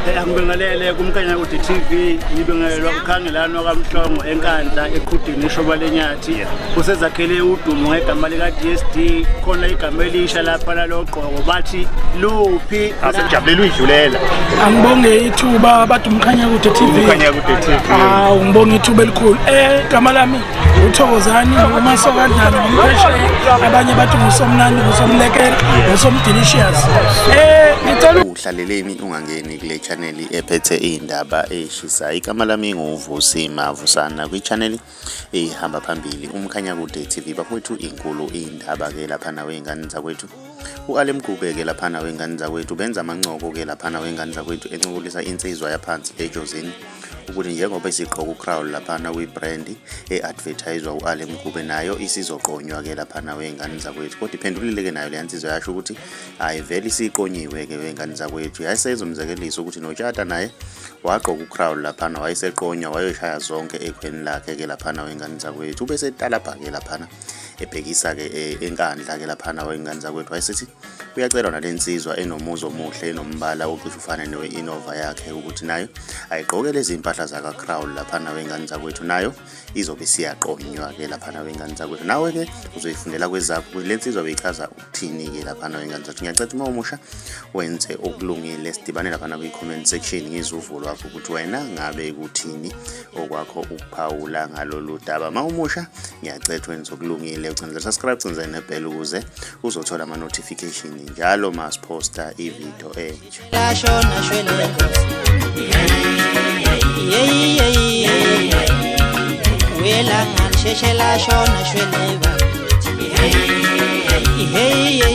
Angibingelele kuMkhanyakude TV, ngibingelelwa uKhangelani wakaMhlongo eNkandla eQhudini ishoba lenyathi. Usezakhele udumo ngegama lika DSD, khona igama elisha lapha lalogqoko bathi luphi? Asekujabulela uyidlulela. Angibonge ithuba bathi uMkhanyakude TV. UMkhanyakude TV. Hawu, ngibonga ithuba elikhulu. Igama lami uThokozani uMasokadlala ngumphesheya, abanye bathi ngusomnandi, ngusomlekela, ngusomdelicious. Ngicela Uhlaleleni ungangeni kule channel ephethe iy'ndaba ey'shisayo. Igama lami nguVusi Mavusana kwi-channel ehamba phambili uMkhanyakude TV. Bafowethu, inkulu iy'ndaba-ke laphana wey'ngane zakwethu. U-Ale Mgube-ke laphana wey'ngane zakwethu benza amancoko-ke laphana wey'ngane zakwethu, encokolisa insizwa yaphansi eJozini ukuthi njengoba isigqoka uCrown laphana kwi-brand e-advertiswa u-Ale Mgube, nayo isizoqonywa-ke laphana wey'ngane zakwethu. Kodwa iphendulile-ke nayo leya nsizwa, yasho ukuthi hhayi, vele isiqonyiwe-ke wey'ngane zakwethu. Yayisenza umzekeliso ukuthi noTshata naye wagqoka uCrown laphana, wayeseqonywa, wayoshaya zonke ekhweni lakhe-ke laphana wey'ngane zakwethu. Ubesetalabha-ke laphana ebhekisa-ke eNkandla-ke laphana wey'ngane zakwethu, wayesithi uyacelwa nale nsizwa enomuzi omuhle, enombala ocishe ufane newe-Innova yakhe, ukuthi nayo ayigqoke lezi mpahla zaka-Crown laphana wey'ngane zakwethu, nayo izobe isiyaqonywa-ke laphana wey'ngane zakwethu. Nawe-ke uzoyifundela kwezakho le nsizwa beyichaza ukuthini-ke laphana wey'ngane zakwethu. Ngiyacela uma umusha wenze okulungile, sidibane laphana kwi-comment section, ngizwe uvo lwakho ukuthi wena ngabe kuthini okwakho ukuphawula ngalolu daba. Uma umusha, ngiyacela wenze okulungile, ucindezela subscribe, ucindezele nebell ukuze uzothola ama-notification njalo masiphosta ividiyo entsha. Lashona shwele yeyi yeyi, welanga lisheshe lashona shwele, hey hey.